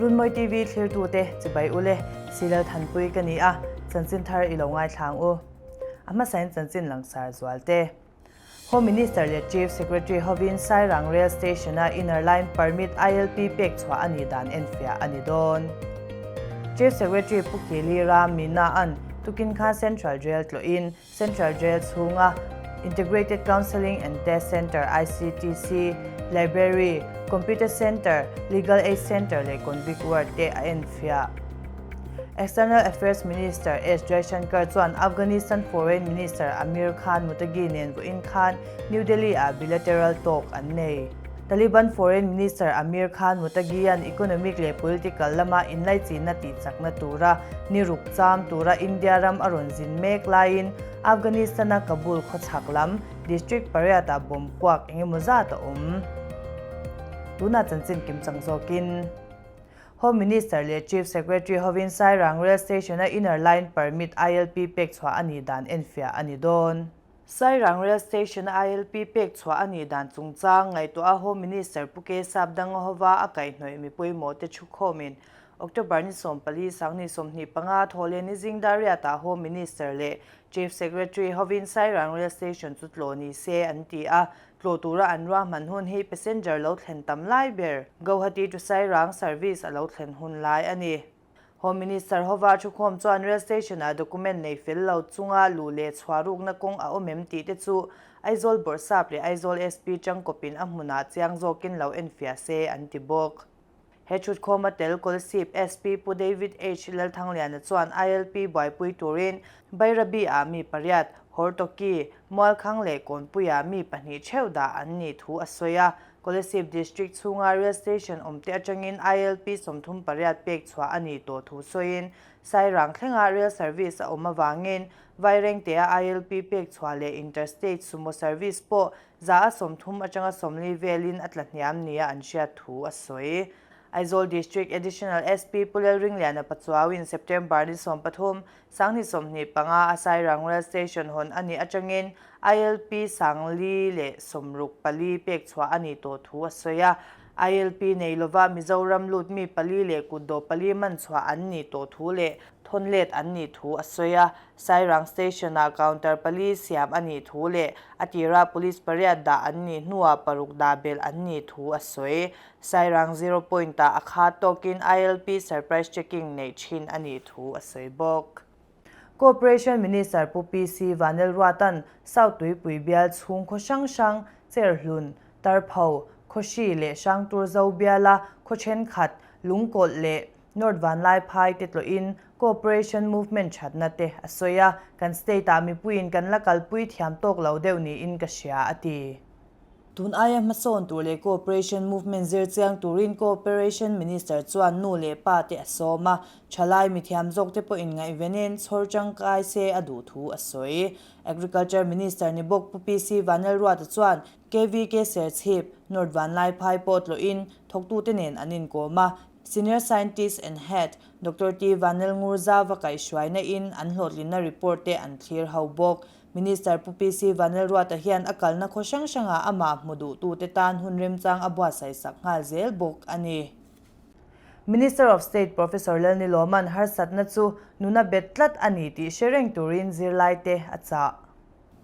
Runmawi TV thlirtute chibai ule Silal Thanpui ka ni a, chanchin thar i lo ngaithla ang u. A hmasain chanchin langsar zual te. Home Minister leh Chief Secretary hovin Sairang Rail Station-a Inner Line Permit, ILP, pek chhuah a nih dan enfiah a ni dawn. Chief Secretary Pu Kili Ram Meena-a'n tukin khan Central Jail tlawhin Central Jail chhunga Integrated Counselling and Test Centre, ICTC, Library, Computer Centre, Legal Aid Centre leh Convict Ward te a enfiah. External Affairs Minister S Jaishankar chuan Afghanistan Foreign Minister Amir Khan Muttaqi nen vawiin khan New Delhi-ah bilateral talk an nei. Taliban Foreign Minister Amir Khan Muttaqi-a'n economic leh political lama inlaichinna tihchakna tura ni ruk cham tura India ram a rawn zin mek laiin Afghanistan-a Kabul khawchhak lam district pariatah bomb puak eng emaw zat a awm. Tunah chanchin kimchang zawkin Home Minister leh Chief Secretary hovin Sairang Rail Station-a Inner Line Permit, ILP, pek chhuah a nih dan enfiah a ni dawn. Sairang Rail Station-a ILP pek chhuah a nih dan chungchang ngaihtuah a Home Minister Pu K Sapdanga hova a kaihhnawih mi pawimawhte thukhawmin October ni 14 sangni 25 thawhleh ni zing Dariat-ah Home Minister leh Chief Secretary hovin Sairang Rail Station chu tlawh ni se an ti a, Tlawh tura an ruahman hun hi passenger lo thlen tam lai ber Guwahati to Sairang service a lo thlen hun lai a ni. Home Minister hova thukhawm chuan rail station-ah document nei fel lo chunga luh leh chhuah rukna kawng a awm em tih te chu Aizawl Bawrhsap leh Aizawl SP tangkawpin a hmunah chiang zawkin lo enfiah se an ti bawk. He thutkhawma tel Kolasib SP Pu David H. Lalthangliana chuan ILP buaipui turin Bairabi-ah mi pariat, Hortoki, Mualkhang leh Kawnpuia mi pahnih theuh dah an nih thu a sawi a. Kolasib District chhunga Rail Station awmte atangin ILP 38 pek chhuah a nih tawh thu sawiin Sairang thlenga Rail Service a awm avangin Vairengtea ILP pek chhuah leh Interstate Sumo Service pawh 30% atanga 40 velin a tla hniam nia an hriat thu a sawi. Aizawl District Additional SP Pu Lalringliana Pachuauin September ni 13, 2025 a Sairang Rail Station hawn a nih atangin ILP 464 pek chhuah a nih tawh thu a sawi a. ILP nei lova Mizoram lut mi pali leh kutdawh pali man chhuah an nih tawh thu leh thawn let an nih thu a sawi a. Sairang Station-ah counter pali siam a nih thu leh a tirah police pariat dah an nih hnuah paruk dah belh an nih thu a sawi. Sairang Zero Point-ah a khat tawkin ILP surprise checking neih thin a nih thu a sawi bawk. Cooperation Minister Pu PC Vanelruata'n South Tuipui bial chhung khaw hrang hrang, Cherhlun, Tarpho, Khawhri leh Hrangturzo biala khaw thenkhat, Lungkawlh leh North Vanlaiphai te tlawhin Cooperation Movement thatna te a sawi a, kan state-ah mipuiin kan la kalpui thiam tawk lo deuh niin ka hria, a ti. Tun aia hmasawn tur leh Cooperation Movement zir chiang turin Cooperation Minister chuan nu leh pa te a sawm a, thalai mithiam zawk te pawhin ngaihvenin chhawr tangkai se a duh thu a sawi. Agriculture Minister ni bawk Pu PC Vanlalruata chuan KVK Serchhip, North Vanlaiphai pawh tlawhin thawktute nen an inkawm a, Senior Scientist and Head, Doctor T. Vanelngurza va kaihhruaina in an hlawhtlinna report te an thlir ho bawk. Minister Pu PC Vanelruata hian a kalna khaw hrang hrangah amah hmu duhtute tan hun remchang a buatsaih sak nghal zel bawk a ni. Minister of State Professor Lalnilawman harsatna chu nuna bet tlat a ni tih hre reng turin zirlaite a chah.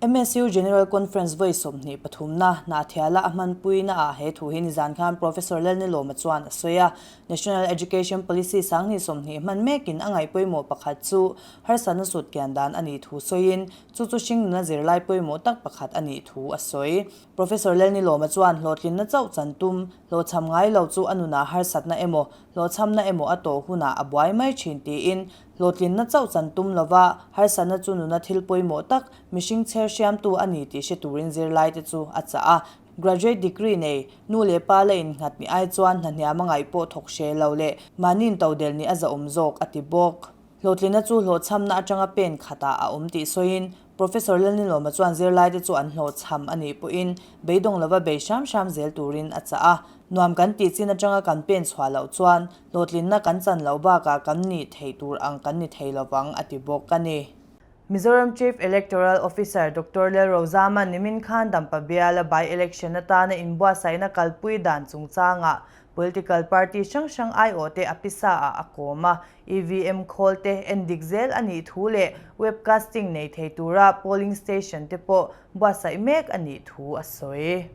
MSU General Conference vawi sawmhnih pathumna Hnahthiala a hmanpuina ah he thu hi nizan khan Professor Lalnilawma chuan a sawi a. National Education Policy 2020 hman mekin a ngaih pawimawh pakhat chu harsatna sut kian dan a nih thu sawiin chu chu hringnuna zirlai pawimawh tak pakhat a nih thu a sawi. Professor Lalnilawma chuan hlawhtlinna chauh chan tum, hlawhchham ngai lo chu a nunah harsatna emaw, hlawhchhamna emaw a tawh hunah a buai mai thin tiin Hlawhtlinna chauh chan tum lova harsatna chu nuna thil pawimawh tak, mihring chher hriamtu a ni tih hre turin zirlaite chu a chah a. Graduate degree nei, nu leh pa la innghat ni ai chuan hna hniam a ngaih pawh thawk hre lo leh mahniin todel nih a zahawm zawk a ti bawk. Hlawhtlinna chu hlawhchhamna atanga pen khatah a awm tih sawiin Professor Lalnilawma chuan zirlaite chu an hlawhchham a nih pawhin beidawng lova bei hram hram zel turin a chah a. Nuam kan tih chin atanga kan pen chhuah loh chuan hlawhtlinna kan chan loh bakah kan nih theih tur ang kan ni thei lovang a ti bawk a ni. Mizoram Chief Electoral Officer Doctor Lalrozaman nimin khan Dampa biala by-election atana inbuatsaihna kalpui dan chungchangah Political party hrang hrang aiawhte a pisa-ah a kawm a, EVM khawl te endik zel a nih thu leh webcasting nei thei tura polling station te pawh buatsaih mek a nih thu a sawi.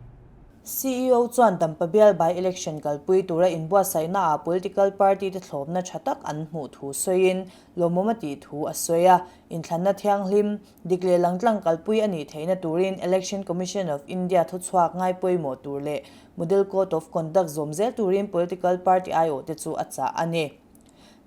CEO chuan Dampa bial by-election kalpui tura inbuatsaihnaah political party te thlawpna tha tak an hmuh thu sawiin lawmawm a tih thu a sawi a, inthlanna thianghlim, dik leh langtlang kalpui a nih theihna turin Election Commission of India thuchhuak ngai pawimawh tur leh Model Code of Conduct zawm zel turin political party aiawhte chu a chah a ni.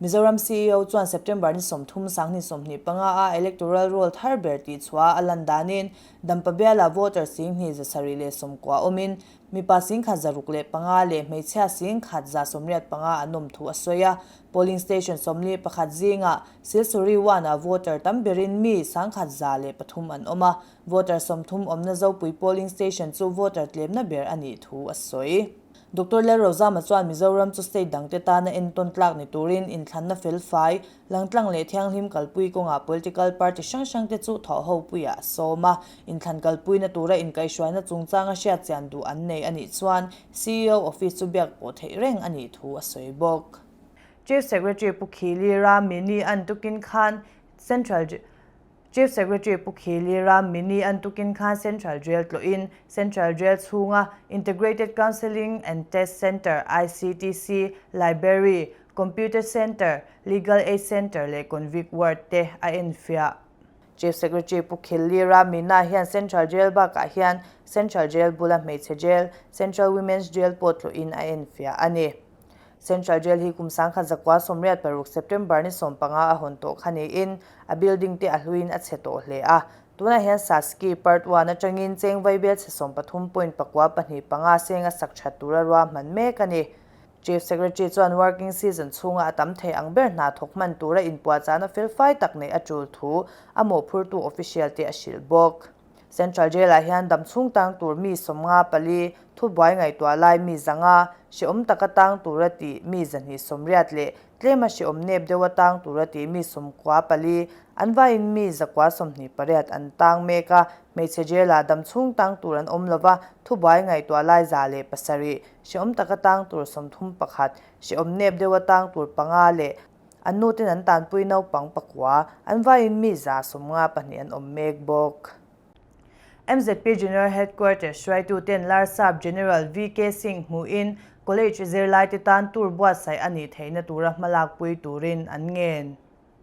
Mizoram CEO chuan September ni 30 2025 a electoral roll thar ber tihchhuah a lan danin Dampa biala voter 2169 awmin mipa 165 leh hmeichhia 185 an awm thu a sawi a. Polling station 41 zingah Silsuri 1-ah voter tam berin mi 103 an awm a. Voter 30 awmna Zopui polling station chu voter tlemna ber a nih thu a sawi. Doctor Lalrozama chuan Mizoram chu state dangte tana entawn tlak ni turin inthlanna felfai, langtlang leh thianghlim kalpui kawngah political party hrang hrangte chu thawhho puiah a sawm a. Inthlan kalpuina tura inkaihhruaina chungchanga hriatchian duh an nei a nih chuan CEO office chu biak pawh theih reng a nih thu a sawi bawk. Chief Secretary Pu Khili Ram Mini an tukin khan Central Chief Secretary Pu Khili Ram Mini an tukin khan Central Jail tlawhin Central Jail chhunga Integrated Counselling and Test Centre, ICTC, Library, Computer Centre, Legal Aid Centre leh Convict Ward te a enfiah. Chief Secretary Pu Khili Ram Mina hian Central Jail bakah hian Central Jail bula hmeichhe jail, Central Women's Jail pawh tlawhin a enfiah a ni. Central Jail hi kum 1986 September ni 15 a hawn tawh kha niin a building te a hluin a chhe tawh hle a. Tunah hian Saski Part One atangin cheng vaibel chhe 13.9 25 seng a sak that tura ruahman mek a ni. Chief Secretary chuan working season chhunga a tam thei ang ber hna thawk hman tura inpuahchahna felfai tak neih a tul thu a mawhphurtu official te a hrilh bawk. Central Jail-ah hian dam chhung tang tur mi 54, thubuai ngaihtuah lai mi 500, hrehawm taka tang tura tih mi 280 leh tlema hrehawm nep deuha tang tura tih mi 94, an vaiin mi 128 an tang mek a. Hmeichhe jail-ah dam chhung tang tur an awm lova, thubuai ngaihtuah lai 107, hrehawm taka tang tur 31, hrehawm nep deuha tang tur 5 leh An nuten an tanpui naupang pakua, an vaiin mi 52 an awm mek bawk. MZP General Headquarters hruaituten Larsap General VK Singh hmuhin College zirlaite tan tour buatsaih a nih theihna tura hmalakpui turin an ngen.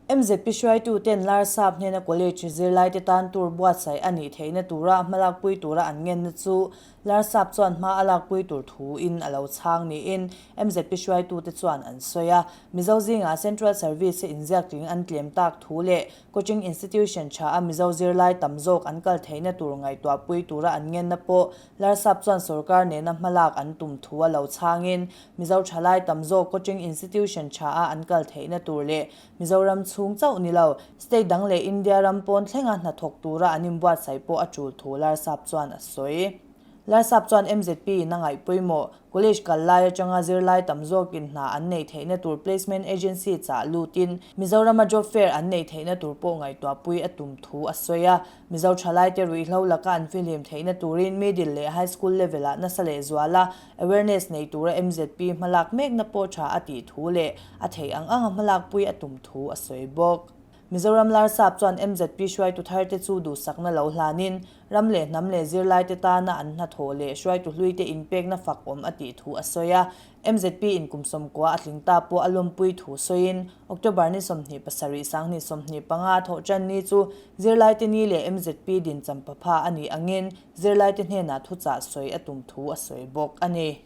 MZP hruaituten Larsap hnena College zirlaite tan tour buatsaih a nih theihna tura hmalakpui tura an ngenna chu Larsap chuan hma a lakpui tur thuin a lo chhang niin MZP hruaitute chuan an sawi a. Mizo zingah Central Service a inziak tling an tlem tak thu leh Coaching Institution tha a Mizo zirlai tam zawk an kal theihna tur ngaihtuahpui tura an ngenna pawh Larsap chuan sorkar nena hmalak an tum thu a lo chhangin Mizo thalai tam zawk Coaching Institution tha a an kal theihna tur leh Mizoram chhung chauh ni lo, state dang leh India ram pawn thlenga hnathawk tura an inbuatsaih pawh a tul thu Larsap chuan a sawi. Larsap chuan MZP in a ngaih pawimawh, college kal lai atanga zirlai tam zawkin hna an neih theihna tur placement agency chah lutin Mizorama job fair an neih theihna tur pawh ngaihtuahpui a tum thu a sawi a. Mizo thalaite ruihhlo laka an fihlim theihna turin middle leh high school level-ah nasa lehzuala awareness nei tura MZP hmalak mekna pawh tha a tih thu leh a theih ang anga hmalakpui a tum thu a sawi bawk. Mizoram Larsap chuan MZP hruaitu tharte chu duhsakna lo hlanin ram leh hnam leh zirlaite tana an hnathawh leh hruaitu hluite inpekna fak awm a tih thu a sawi a. MZP in kum 90 a tling ta pawh a lawmpui thu sawiin October ni 27 2025 thawhṭan ni chu zirlaite ni leh MZP din champapha a nih angin zirlaite hnenah thuchah sawi a tum thu a sawi bawk a ni.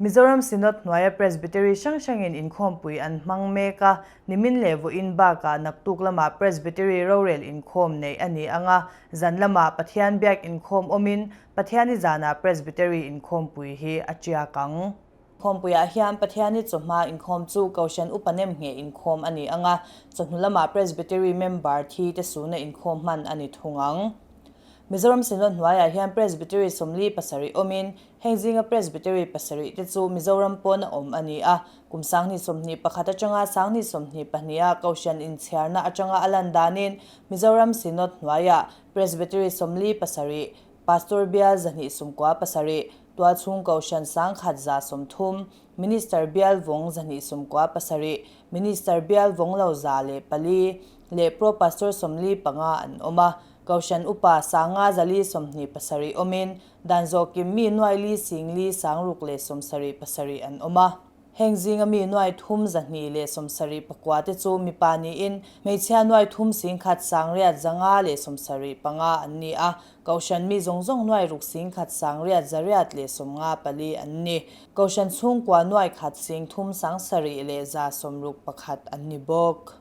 Mizoram Synod hnuaia Presbytery hrang hrangin inkhawmpui an hmang mek a, nimin leh vawiin bakah naktuk lamah Presbytery rorel inkhawm neih a ni ang a, zan lamah Pathian biak inkhawm awmin Pathiani zanah Presbytery inkhawmpui hi a tiak ang. Khawmpuiah hian Pathiani chawhma inkhawm chu Kohhran Upa Nemngheh inkhawm a ni ang a, chawhnu lamah Presbytery member thi te suna inkhawm hman a ni thung ang. Mizoram Synod hnuaiah hian Presbytery 47 awmin Heng zinga Presbytery pasarih te chu Mizoram pawn a awm a ni a, kum 2021 atanga 2022 a Kohhran inchhiarna atanga a lan danin Mizoram Synod hnuaiah Presbytery 47, Pastor bial 297. Tualchhung Kohhran 1130, Minister bial vawng 297, Minister bial vawng lo 104 leh Pro Pastor 45 an awm a. Kohhran upa 5427 awmin dan zawhkim mi nuai li sing li sang ruk leh 77 an awm a. Heng zinga mi 3279 te chu mipa niin hmeichhia 36,875 an ni a. Kohhran mi zawng zawng 61,894 an ni. Kohhran chhungkua 1,37161 an ni bawk.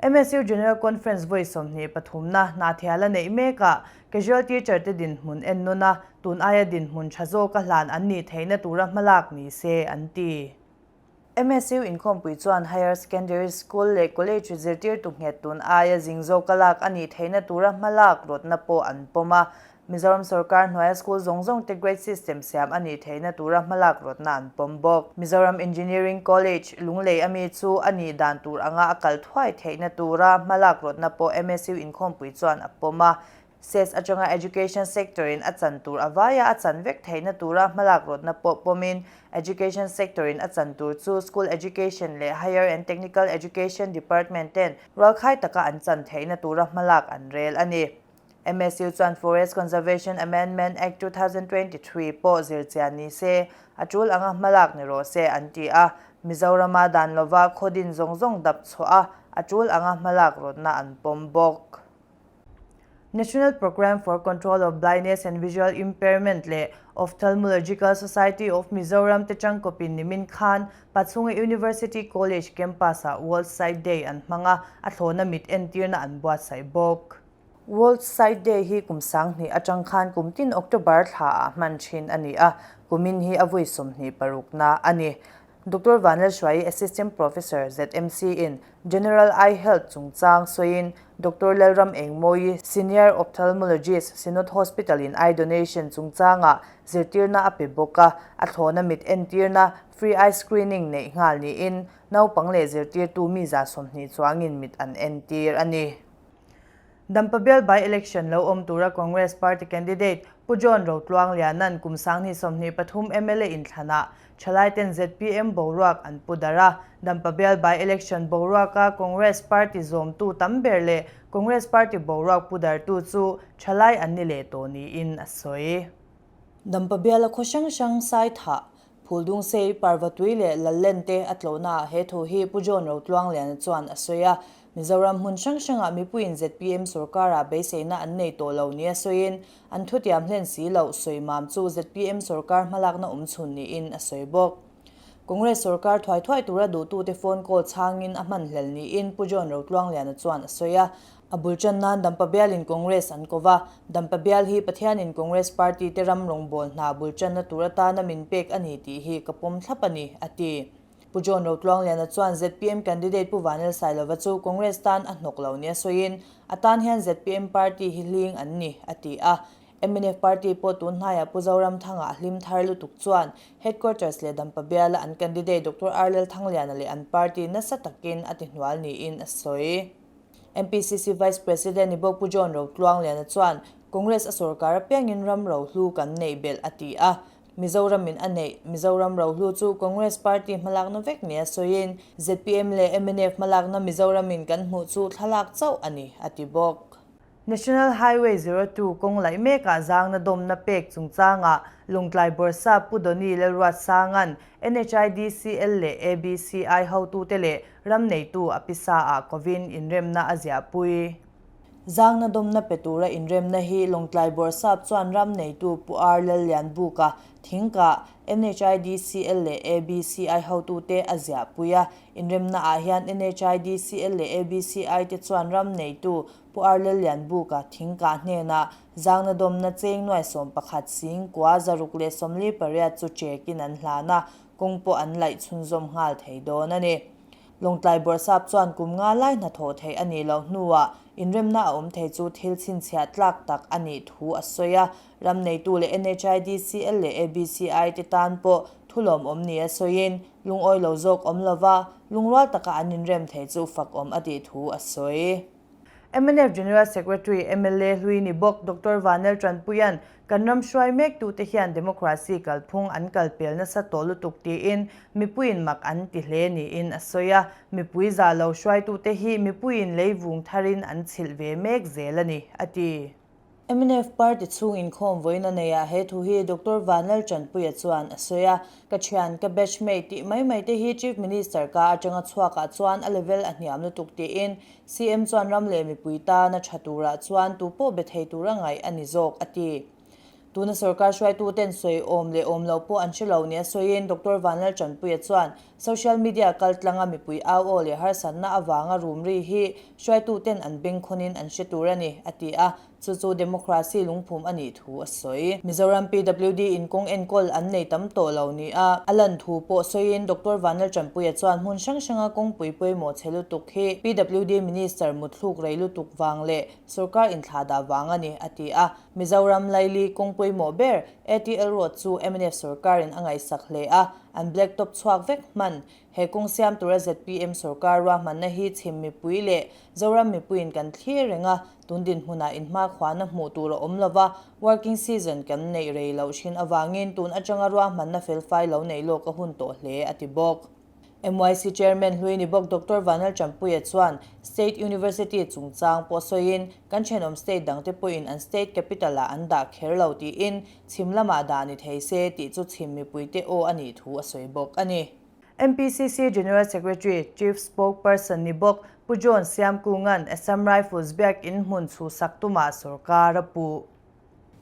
MSU General Conference vawi 23na hnathial a neih mekah Casual Teacher te dinhmun en nawn a, tun aia dinhmun tha zawka hlan an nih theihna tura hmalak ni se an ti. MSU inkhawmpui chuan Higher Secondary School leh College zirtirtu nghet tun aia zing zawka lak a nih theihna tura hmalak rawtna pawh an pawm a. Mizoram sorkar hnuaia school zawng zawng te grade system siam a nih theihna tura hmalak rawtna an pawm bawk. Mizoram Engineering College, Lunglei ami chu a nih dan tur anga a kal thuai theihna tura hmalak rawtna pawh MSU inkhawmpui chuan a pawm a. SES atanga Education sector in a chan tur a vaia a chan vek theihna tura hmalak rawtna pawh pawmin Education sector in a chan tur chu School Education leh Higher and Technical Education Department ten rualkhai taka an chan theihna tura hmalak an rel a ni. MSU chuan Forest Conservation Amendment Act 2023 pawh zirchian ni se, a tul anga hmalak ni rawh se an ti a. Mizorama dan lova khawdin zawng zawng dap chhuah a, a tul anga hmalak rawtna an pawm bawk. National Programme for Control of Blindness and Visual Impairment leh Ophthalmological Society of Mizoram te tangkawpin nimin khan Pachhunga University College campus-ah World Sight Day an hmang a, a thlawhna mit entirna an buatsaih bawk. World Sight Day hi kum 2000 atang khan kum tin October thlaah hman thin a ni a, kumin hi a vui 26na a ni. Doctor Vanlalhruaii Assistant Professor ZMC in General Eye Health chungchang sawiin Doctor Lalram Engmawi, Senior Ophthalmologist, Synod Hospital in Eye Donation chungchangah zirtirna a pe bawk a, a thlawhna mit entirna, Free Eye Screening neih nghal niin naupang leh zirtirtu mi 20 chuangin mit an entir a ni. Dampa bial by-election lo awm tura Congress party candidate Pu John Rotluang Lianan kum 2023 mla inthlanah thalaiten zpm boruak an pu darh a. Dampa bial by-election boruaka Congress party zawmtu tam ber leh Congress party boruak pu darhtu chu thalai an ni leh tawh niin a sawi. Dampa biala khaw hrang hrang Saithah, Phuldungsei, Parvatui leh Lallen te a tlawhnaah he thu hi Pu John Rotluang Liana chuan a sawi a. Mizoram hmun hrang hrangah mipuiin zpm sorkarah beiseina an nei tawh lo nia sawiin an thutiam hlen si loh sawi mam chu zpm sorkar hmalakna awm chhun niin a sawi bawk. Congress sorkar thuai thuai tura duhtute phone call chhangin a hman hlel niin Pu John Rotluang Liana chuan a sawi a. A bul tan nan Dampa bialin Congress an ko va, Dampa bial hi Pathianin Congress party te ram rawngbâwl hna bul tanna tur atana min pek a ni tih hi ka pawm thlap a ni, a ti. Pu John Rotluangliana chuan zpm candidate Pu Vanel Sailova chu Congress tan a hnawk lo nia sawiin, a tan hian zpm party hi hling an ni, a ti a. Mnf party pawh tun hnaiah Pu Zoramthanga a hlim thar lutuk chuan Headquarters leh Dampa biala an candidate Doctor R Lalthangliana leh an party nasa takin a tihnual niin a sawi. MPCC Vice President ni bawk Pu John Rotluangliana chuan Congress a sorkar apiangin ram rohlu kan neih belh a ti a. Mizoramin a neih Mizoram rohlu chu Congress party hmalakna vek nia sawiin zpm leh mnf hmalakna Mizoramin kan hmuh chu thlalak chauh a ni, a ti bawk. National Highway 02 kawng laih mekah zangna dawmna pek chungchangah Lawngtlai Bawrhsap Pu Donny Lalruatsanga'n NHIDCL leh ABCI hotute leh ram neitu a pisa-ah kovin inremna a ziahpui. Zangna dawmna pe tura inremna hi Lawngtlai Bawrhsap chuan ram neitu Pu R Lallianbuka, Thingkah, NHIDCL leh ABCI hotute a ziahpui a. Inremnaah hian NHIDCL leh ABCI te chuan ram neitu Pu R Lallianbuka, Thingkah hnenah zangna dawmna cheng nuai 11 sing kua 648 chu chekin an hlan a, kawng pawh an laih chhunzawm nghal thei dawn a ni. Lawngtlai Bawrhsap chuan kum nga lai hnathawh theih a nih loh hnuah inremna a awm thei chu thil chhinchhiah tlak tak a nih thu a sawi a. Ram neitu leh NHIDCL leh ABCI te tan pawh thu lawmawm nia sawiin lungawi lo zawk awm lova lungrual taka an inrem thei chu fakawm a tih thu a sawi. Mnf General Secretary mla hlui ni bawk Doctor Vanel Tanpuia'n kan ram hruai mektute hian democracy kalphung an kalpel nasa tawh lutuk tiin mipuiin mak an ti hle niin a sawi a, mipui zah lo hruaitute hi mipuiin leivung tharin an chhilh ve mek zel a ni, a ti. Mnf party chhung inkhawm vawiin a neih ah he thu hi Doctor Vanlal Tanpuia chuan a sawi a, Ka thian, ka batch mate tih mai mai te hi Chief Minister ka atanga chhuak ah chuan a level a hniam lutuk tiin CM chuan ram leh mipui tana tha turah chuan tu pawh be thei tura ngaih a ni zawk a ti. Tuna sorkar hruaitu ten sawi awm leh awm lo pawh an hre lo nia sawiin Doctor Vanlal Tanpuia chuan social media kaltlanga mipui au aw leh harsatna avanga rumri hi hruaitu ten an bengkhawnin an hre tur a ni a ti a, Chu chu democracy lungphum a nih thu a sawi. Mizoram PWD in kawng enkawl an nei tam tawh lo nia a lan thu pawh sawiin Doctor Vanlaltanpuia chuan hmun hrang hranga kawngpui pawimawh chhe lutuk hi PWD Minister mutthluk rei lutuk vang leh sorkar inthlahdah vang a ni a ti a. Mizoram laili kawng pawimawh ber ATL Road chu mnf sorkarin a ngaihsak hle a, an black top chhuak vek hman. He kawng siam tura zpm sorkar ruahmanna hi chhim mipui leh Zoram mipuiin kan thlir reng a, tun dinhmunah inhmakhuana hmuh tur a awm lova, working season kan neih rei loh thin avangin tun atanga ruahmanna felfai lo neih lawk a hun tawh hle, a ti bawk. MYC Chairman hlui ni bawk Doctor Vanlal Champuia chuan State University chungchang pawh sawiin kan thenawm state dangte pawhin an state capital-ah an dah kher lo tiin chhim lamah dah ni thei se tih chu chhim mipuite aw a nih thu a sawi bawk a ni. MPCC General Secretary, Chief Spokesperson ni bawk Pu John Siamkunga'n Assam Rifles biakinn hmun chhuhsak tumah sorkar a puh.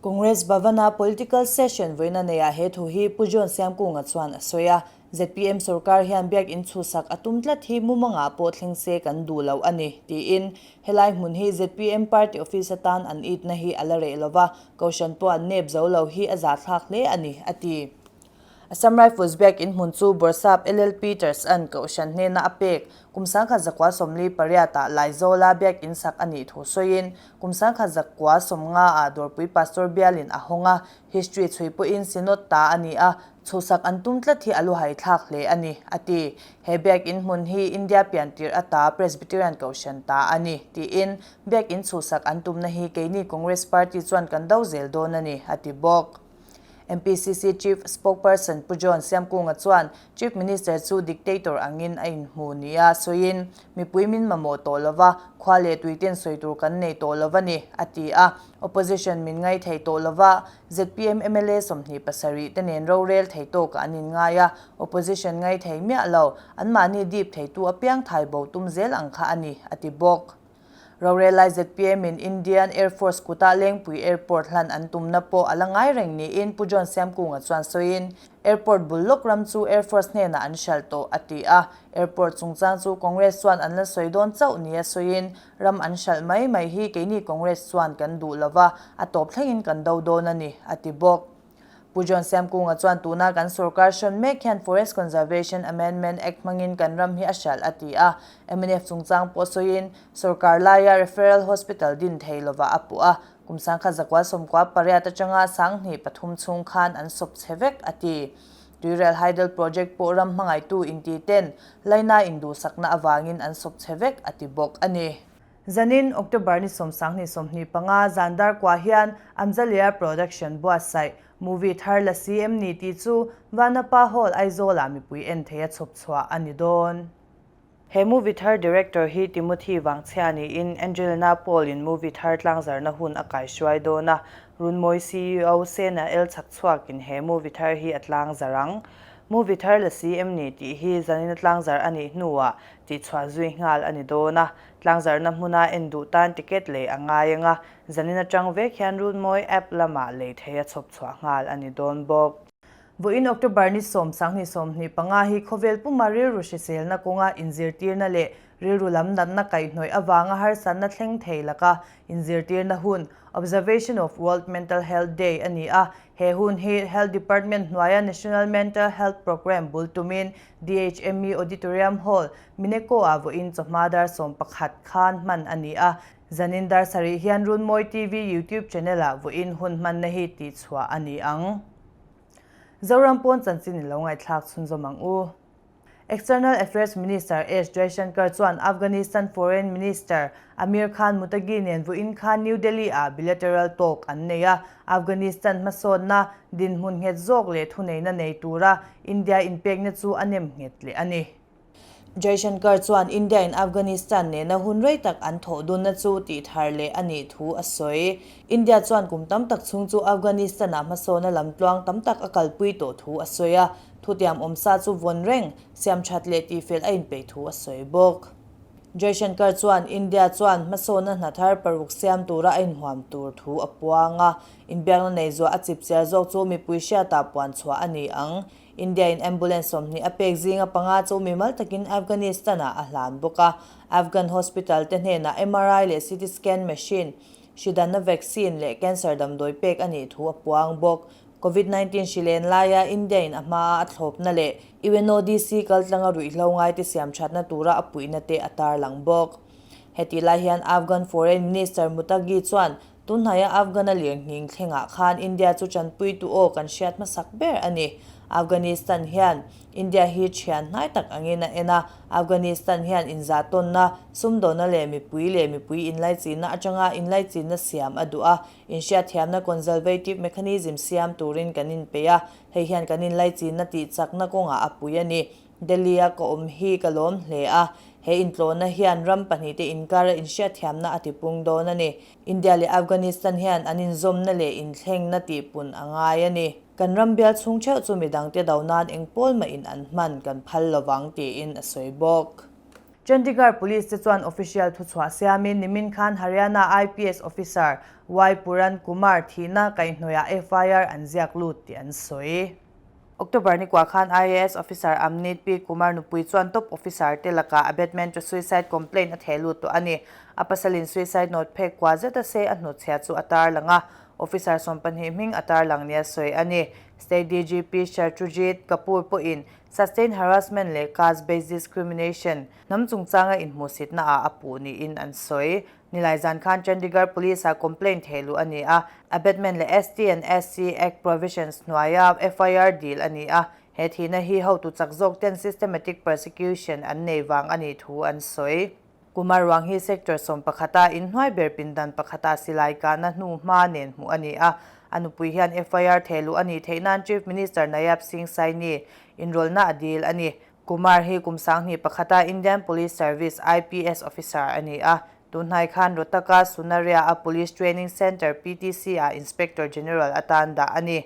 Congress Bhavan-a political session vawiin a neiah he thu hi Pu John Siamkunga chuan a sawi a. Zpm sorkar hian biakinn chhuhsak a tum tlat hi mumangah pawh thleng se kan duh lo a ni, tiin helai hmun hi zpm party office atan an itna hi a la reh lova, Kohhran pawh an nep zo lo hi a zahthlak hle a ni, a ti. Assam Rifles biakinn hmun chu Bawrhsap LL Peters an Kohhran hnena a pek kum 1948 ah Laizawla biakinn sak a nih thu sawiin kum 1950 ah Dawrpui Pastor bialin a hawng a, history chhui pawhin Synod ta a ni a, chhuhsak an tum tlat hi a luhai thlak hle a ni, a ti. He biakinn hmun hi India piantir ata Presbyterian Kohhran ta a ni, tiin biakinn chhuhsak an tumna hi keini Congress Party chuan kan do zel dawn a ni, a ti bawk. MPCC Chief Spokesperson Pu John Siamkunga chuan Chief Minister chu dictator angin a inhmu nia sawiin, Mipui min mamawh tawh lova, khua leh tuiten sawi tur kan nei tawh lova ni, a ti a. Opposition min ngai thei tawh lova, zpm mla 27 te nen rorel thei tawkah an inngai a, opposition ngai thei miah lo, anmahni dip theitu apiang thai bo tum zel ang kha a ni, a ti bawk. Rorel lai zpm in Indian Air Force kutah Lengpui Airport hlan an tumna pawh a la ngai reng niin Pu John Siamkunga chuan sawiin, Airport bul lawk ram chu Air Force hnenah an hralh tawh, a ti a. Airport chungchang chu Congress chuan an la sawi dawn chauh nia sawiin, Ram an hralh mai mai hi keini Congress chuan kan duh lova, a tawp thlengin kan do dawn a ni, a ti bawk. Pu John Siamkunga chuan tuna kan sorkar hrawn mek hian Forest Conservation Amendment Act hmangin kan ram hi a hralh a ti a. Mnf chungchang pawh sawiin sorkar laia Referral Hospital din thei lovah a puh a, kum 1998 atanga 2003 chhung khan an sawp chhe vek a ti. Tuirel Hydel Project pawh ram hmangaihtu inti ten laina induhsakna avangin an sawp chhe vek a ti bawk a ni. Zanin October ni 25 zan darkua hian Amzalia Production buatsaih movie thar la CM ni tih chu Vanapa Hall Aizawlah mipui en thei a chhawp chhuah a ni dawn. He movie thar director hi Timothy Vangchhia niin Angelina Paul in movie thar tlangzarna hun a kaihruai dawn a, Runmawi CEO Sena El chhakchhuakin he movie thar hi a tlangzar ang. Movie thar la CM ni tih hi zanin a tlangzar a nih hnuah tihchhuah zui nghal a ni dawn a, tlangzarhna hmuna en duh tan ticket lei a ngai ang a, zanin atang vek hian Runmawi app lamah lei thei a chhawp chhuah nghal a ni dawn bawk. Vawiin October ni 10 25 hi khawvel puma rilru hriselna kawnga inzirtirna leh rilru lam natna kaihhnawih avanga harsatna thleng thei laka inzirtirna hun Observation of World Mental Health Day a ni a, he hun hi Health Department hnuaia National Mental Health Programme bul tumin DHME Auditorium Hall, Mineko-ah vawiin chawhma dar 11 khan hman a ni a. Zanin dar sarih hian Runmawi TV YouTube channel-ah vawiin hun hmanna hi tihchhuah a ni ang. Zoram pawn chanchin i lo ngaihthlak chhunzawm ang u. External Affairs Minister S Jaishankar chuan Afghanistan Foreign Minister Amir Khan Muttaqi nen vawiin khan New Delhi-ah bilateral talk an nei a, Afghanistan hmasawnna, dinhmun nghet zawk leh thuneihna nei tura India inpekna chu a nem nghet leh a ni. Jaishankar chuan India in Afghanistan nena hun rei tak an thawh dunna chu tih thar leh a nih thu a sawi. India chuan kum tam tak chhung chu Afghanistan-ah hmasawna lamtluang tam tak a kalpui tawh thu a sawi a, Thutiam awmsa chu vawn reng, siam that leh tihfel a inpeih thu a sawi bawk. Jaishankar chuan India chuan hmasawnna hna thar paruk siam tura a inhuam tur thu a puang a, inbiakna nei zuah a chip chiar zawk chu mipui hriatah puan chhuah a ni ang. India-in ambulance 20 a pek zinga panga chu mimal takin Afghanistan-ah a hlan bawk a, Afghan hospital te hnenah MRI leh CT scan machine, hridanna vaccine leh cancer damdawi pek a nih thu a puang bawk. Covid 19 hri len laia India in a hmaa a thlawpna leh UNODC kaltlanga ruihhlo ngaite siam thatna tura a puihna te a tarlang bawk. Hetih lai hian Afghan Foreign Minister Muttaqi chuan tunhnaia Afghan-a lirnghing thlengah khan India chu tanpuitu aw kan hriat hmasak ber a ni. Afghanistan hian India hi thian hnai tak angin a en a, Afghanistan hian inzahtawnna, sumdawna leh mipui leh mipui inlaichinna atanga inlaichinna siam a duh a, Inhriatthiamna consulvative mechanism siam turin kan inpeih a, hei hian kan inlaichinna tih chakna kawngah a pui a ni. Delhi-a ka awm hi ka lawm hle a, he intlawhna hian ram pahnihte inkara inhriatthiamna a tipung dawn a ni. India leh Afghanistan hian an inzawmna leh inthlengna tihpun a ngai a ni. Kan ram bial chhung theuh chu midangte do nan eng pawl mahin an hman kan phal lovang tiin a sawi bawk. Chandigarh Police te chuan official thuchhuah siamin nimin khan Haryana IPS officer Y Puran Kumar thihna kaihhnawihah FIR an ziak lut tih an sawi. October ni kuah khan IAS officer Amneet P Kumar nupui chuan top officer te lakah abetment to suicide complaint a theh lut tawh a ni. A pasalin suicide note phek kua zeta sei a hnutchhia chu a tarlang a, officer 12 hming a tarlang nia sawi a ni. State DGP Shartrujit Kapoor pawhin Sustained harassment leh caste-based discrimination hnam chungchanga inhmuhsitna ah a puh niin an sawi. Nilai zan khan Chandigarh Police-ah complaint theh luh a ni a, abetment leh ST and SC Act provisions hnuaia FIR dil a ni a, he thihna hi hotu chak zawk ten systematic persecution an nei vang a nih thu an sawi. Kumar ruang hi Sector 11-a inhnuai ber pindan pakhata silai kahna hnu hma nen hmuh a ni a. A nupui hian FIR theh luh a nih theih nan Chief Minister Nayab Singh Saini inrawlhna a dil a ni. Kumar hi kum 21-a Indian Police Service, IPS, officer a ni a. Tunhnai khan Rohtak-a Sunaria-a Police Training Centre, PTC-ah Inspector General atan dah a ni.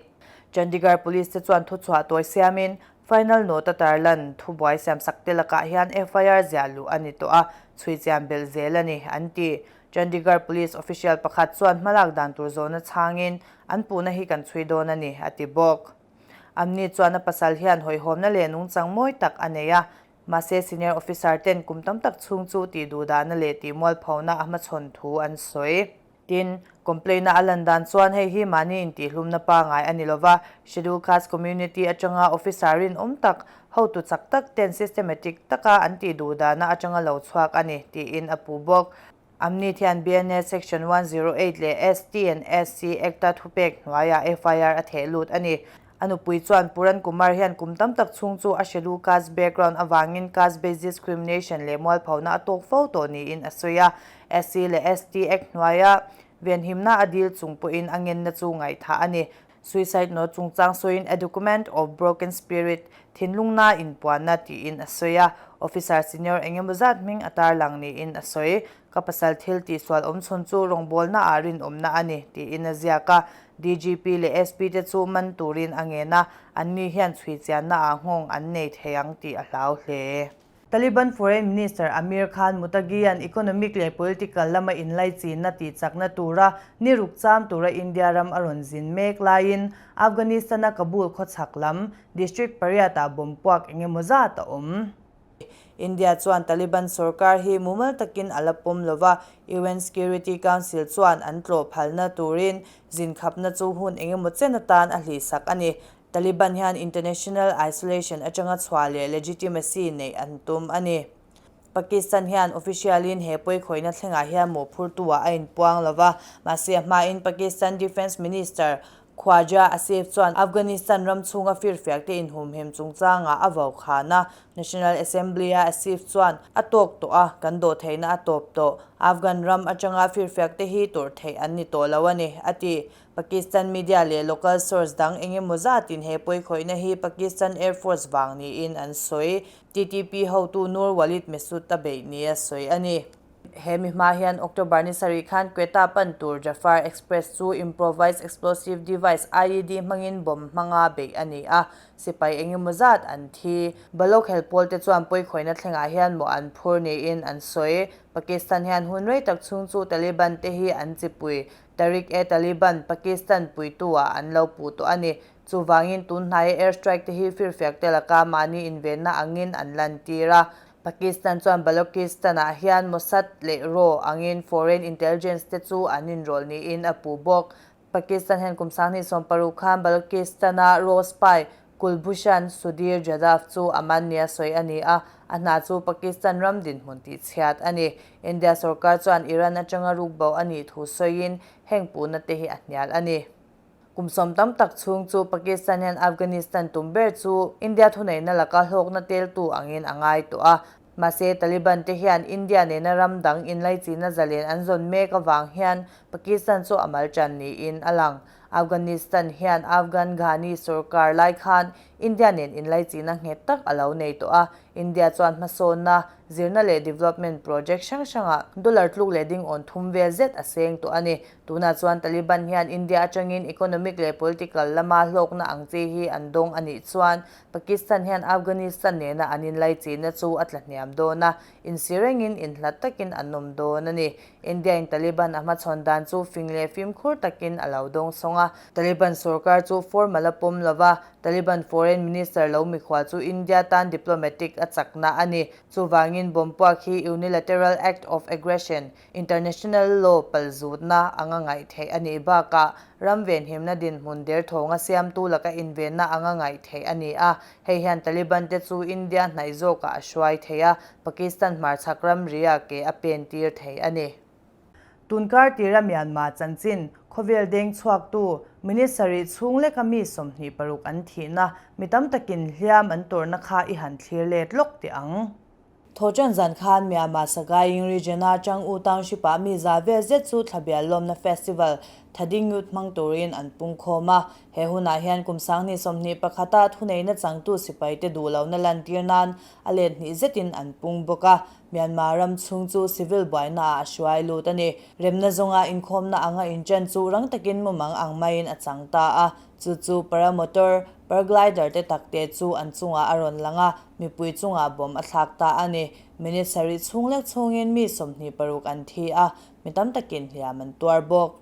Chandigarh Police te chuan thuchhuah tawi siamin Final note a tarlan thubuai siamsak te lakah hian FIR ziah luh a ni tawh a, chhui chian belh zel a ni, an ti. Chandigarh Police official pakhat chuan hmalak dan tur zawhna chhangin, An puhna hi kan chhui dawn a ni, a ti bawk. Amni chuan a pasal hian hawihhawmna leh nungchang mawi tak a nei a, mahse senior officer ten kum tam tak chhung chu tih duhdahna leh tih mualphona a hmachhawn thu an sawi. Tin, complaint-a a lan dan chuan hei hi mahni intihhlumna pangai a ni lova, Schedule Caste community atanga officer rinawm tak, hotu chak tak ten systematic taka an tih duh dahna atanga lo chhuak a ni, tiin a puh bawk. Amnit hian BNS Section 108 leh ST and SC Act-a thupek hnuaiah FIR a theh lut a ni. A nupui chuan Puran Kumar hian kum tam tak chhung chu a Schedule Caste background avangin caste-based discrimination leh mualphona a tawk fo tawh niin a sawi a. SC leh ST Act hnuaia venhimna a dil chung pawhin a ngenna chu ngaihthah a ni. Suicide note chungchang sawiin A document of broken spirit, thinlungna inpuanna tiin a sawi a. Officer senior engemaw zat hming a tarlang niin a sawi. Ka pasal thil tihsual awm chhun chu rawngbawlna ah rinawmna a ni, tiin a ziak a. DGP leh SP te chu man turin a ngen a, anni hian chhui chianna ah nghawng an nei thei ang tih a hlau hle. Taliban Foreign Minister Amir Khan Muttaqi-a'n economic leh political lama inlaichinna tihchakna tura ni ruk cham tura India ram a rawn zin mek laiin Afghanistan-a Kabul khawchhak lam district pariatah bomb puak engemaw zat a awm. India chuan Taliban sorkar hi mumal takin a la pawm lo va, UN Security Council chuan an tlawh phalna turin zinkhapna chu hun engemaw chen atan a hlihsak a ni. Taliban hian international isolation atanga chhuah leh legitimacy neih an tum a ni. Pakistan hian official-in he pawikhawihna thlengah hian mawhphurtu-ah a inpuang lo va, mahse a hmain Pakistan Defence Minister. Khwaja Asif chuan Afghanistan ram chhunga firfiak te inhumhim chungchangah a vau khan a. National Assembly-a Asif chuan a tawk tawh a, kan dawh theihna a tawp tawh. Afghan ram atanga firfiak te hi tawrh theih an ni tawh lo a ni, a ti. Pakistan media leh local source dang eng emaw zatin he pawikhawihna hi Pakistan Air Force vang niin an sawi. TTP hotu Noor Walid Mehsud a beih nia sawi a ni. He mi hma hian October ni sarih khan Quetta pan tur Jafar Express chu Improvised Explosive Device, IED, hmangin bomb hmanga beih a ni a, sipai eng emaw zat an thi. Baloch helpawl te chuan pawikhawihna thlengah hian mawh an phur niin an sawi. Pakistan hian hun rei tak chhung chu Taliban te hi an chipui Tehrik-e-Taliban, Pakistan puitu ah an lo puh tawh a ni. Chuvangin tun hnaia air strike te hi firfiak te laka mahni invenna angin an lantir a. Pakistan chuan Balochistan ah hian Mossad leh raw angin foreign intelligence te chu an inrawlh niin a puh bawk. Pakistan hian kum 2016 khan Balochistan a raw spy Kulbhushan Sudhir Jadhav chu a man nia sawi a ni a, a hna chu Pakistan ram dinhmun tihchhiat a ni. India sorkar chuan Iran atanga rukbo a nih thu sawiin heng puhna te hi a hnial a ni. Kum sawm tam tak chhung chu Pakistan hian Afghanistan tum ber chu India thuneihna laka hlawkna teltu angin a ngai tawh a. Mahse, Taliban te hian India nena ram dang inlaichihna zalen an zawn mek avang hian Pakistan chu a mal tan niin a lang. Afghanistan hian Afghan Ghani sorkar lai khan India nen inlaichihna nghet tak a lo nei tawh a. India chuan hmasawnna, zirna leh development project hrang hrangah dollar tluk leh ding awn thum vel zet a seng tawh a ni. Tunah chuan Taliban hian India atangin economic leh political lama hlawkna ang chi hi an dawng a nih chuan Pakistan hian Afghanistan nena an inlaichihna chu a tlahniam dawn a, insi rengin inhlat takin an awm dawn a ni. India-in Taliban a hmachhawn dan chu fing leh fimkhur takin a lo dawng sawng a. Taliban sorkar chu formal a pawm lo va, Taliban foreign minister lo mikhual chu India tan diplomatic a chakna a ni. Chuvangin bomb puak hi unilateral act of aggression, International law palzutna anga ngaih theih a nih bakah ram venhimna dinhmun derthawnga siamtu laka invenna anga ngaih theih a ni a. Hei hian Taliban te chu India hnaih zawkah a hruai thei a, Pakistan hmarchhak ramria ke a pen tir thei a ni. Tunkar tira Myanmar chanchin khawvel deng chhuaktu Minister ih chhung leka mi 26 an thihna mi tam takin hliam an tawrhna kha i han thlir let lawk teh ang. Thawhṭan zan khan Myanmar Sagaing region-a Chang U Township-ah mi za vel zet chu Thlabial lawmna festival Thading Youth hmang turin an pungkhawm a. He hunah hian kum 2021-a thuneihna changtu sipaite duh lohna lantir nan a let hnih zetin an pung bawk a. Myanmar ram chhung chu civil buainaah a hruai lut a ni. Remna zawnga inkhawmna anga inṭan chu rang takin mumang ang maiin a chang ta a. Chu chu paramotor, paraglider te takte chu an chungah a rawn lang a, mipui chungah bomb a thlak ta a ni. Minute sarih chhung lek chhungin mi 26 an thi a, mi tam takin hliam an tuar bawk.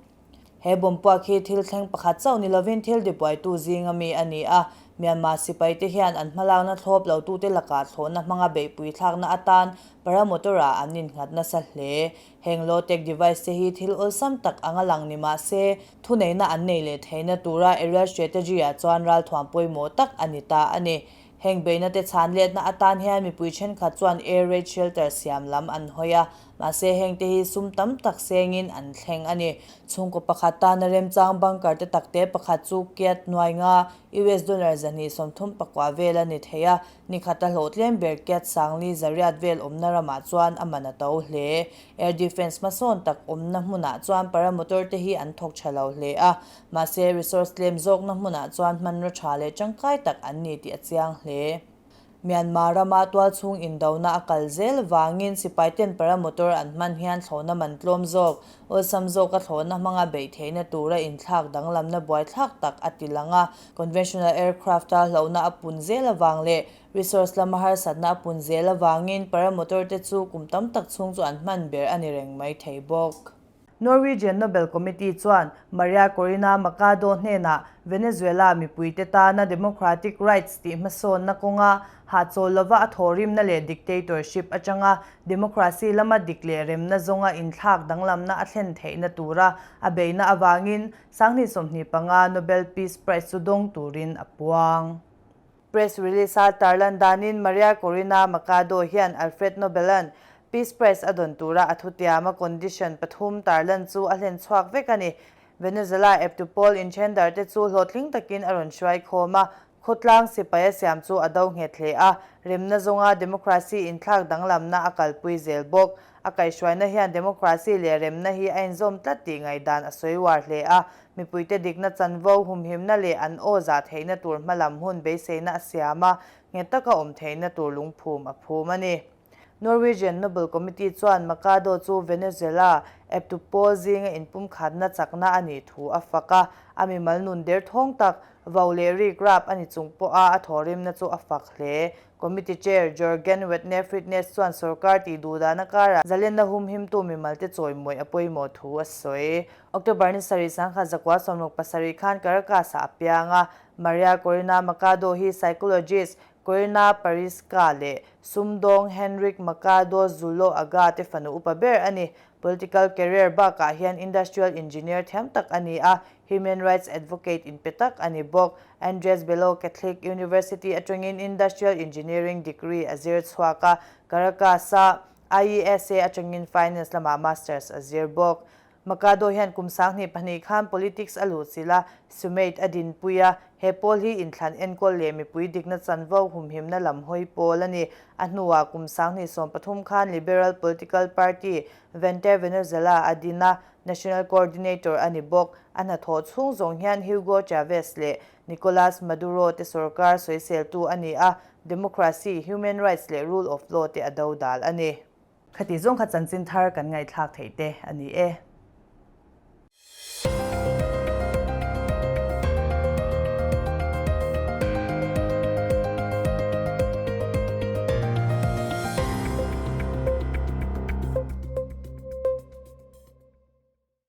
He bomb puak hi thil thleng pakhat chauh ni lovin thil tibuaitu zinga mi a ni a, Myanmar sipaite hian an hmalakna thlawp lotute lakah thlawhna hmanga beihpui thlakna atan paramotor-ah an innghat nasa hle. Heng low-tech device te hi thil awlsam tak anga lang ni mah se, thuneihna an nei leh theihna tura aerial strategy-ah chuan ralthuam pawimawh tak a ni ta a ni. Heng beihna te chhan letna atan hian mipui thenkhat chuan air raid shelter siam lam an hawi a, mahse heng te hi sum tam tak sengin an thleng a ni. Chhungkaw pakhat tana remchang bunker te takte pakhat chu kyat nuai nga, US dollar 239 vel a ni thei a, Nikhat a hlawhtlem ber Kyat Sangli zariat vel awmna ramah chuan a man a to hle. Air defence hmasawn tak awmna hmunah chuan paramotor te hi an thawk tha lo hle a, mahse resource tlem zawkna hmunah chuan hmanraw tha leh tangkai tak an ni tih a chiang hle. Myanmar rama tualchhung indona a kal zel vangin sipaiten paramotor an hman hian thlawhna man tlawm zawk, awlsam zawka thlawhna hmanga beih theihna tura inthlak danglamna buaithlak tak a ti lang a. Conventional aircraft-a hlauhna a pun zel avang leh resource lama harsatna a pun zel avangin paramotor te chu kum tam tak chhung chu an hman ber a ni reng mai thei bawk. Norwegian Nobel Committee chuan Maria Corina Machado hnenah Venezuela mipuite tana democratic rights tih hmasawnna kawnga hahchawl lova a thawhrimna leh dictatorship atanga democracy lama dik leh remna zawnga inthlak danglamna a thlen theihna tura a beihna avangin 2025 Nobel Peace Prize chu dawng turin a puang. Press release-a tarlan danin Maria Corina Machado hian Alfred Nobel-a'n Peace Prize a dawn tura a thutiama condition pathum tarlan chu a hlen chhuak vek a ni. Venezuela eptu pawl inthendar te chu hlawhtling takin a rawn hruai khawm a, khawtlang sipai a siam chu a do nghet hle a, remna zawnga democracy inthlak danglamna a kalpui zel bawk. A kaihhruaina hian democracy leh remna hi a inzawm tlat tih ngaihdan a sawi uar hle a, mipuite dikna chanvo humhimna leh an aw zah theihna tur hmalam hun beiseina a siam a, nghet taka awm theihna tur lungphum a phum a ni. Norwegian Nobel Committee chuan Machado chu Venezuela eptu pawl zinga inpumkhatna chakna a nih thu a fak a, a mimal nun derthawng tak, vau leh rik rap a ni chung pawha a thawhrimna chu a fak hle. Committee Chair Jorgen Watne Frydnes chuan sorkar tih duhdahna karah zalenna humhimtu mimalte chawimawi a pawimawh thu a sawi. October ni sarih 1967 khan Caracas-ah a piang a, Maria Corina Machado hi psychologist Corina Pariska leh sumdawng Henrique Machado Zuloaga te fanu upa ber a ni. Political career bakah hian industrial engineer thiam tak a ni a, human rights advocate inpe tak a ni bawk. Andres Bello Catholic University atangin industrial engineering degree a zir chhuak a, Caracas-a IESA atangin finance lamah masters a zir bawk. Machado hian kum 2002 khan politics a luh chilh a, Sumate a dinpui a, he pawl hi inthlan enkawl leh mipui dikna chanvo humhimna lam hawi pawl a ni. A hnuah kum 2013 khan Liberal political party Vente Venezuela a din a, National Coordinator a ni bawk. A hnathawh chhung zawng hian Hugo Chavez leh Nicolas Maduro te sorkar sawiseltu a ni a, democracy, human rights leh rule of law te a dodal a ni. Khati zawng kha chanchin thar kan ngaihthlak theih te a ni e.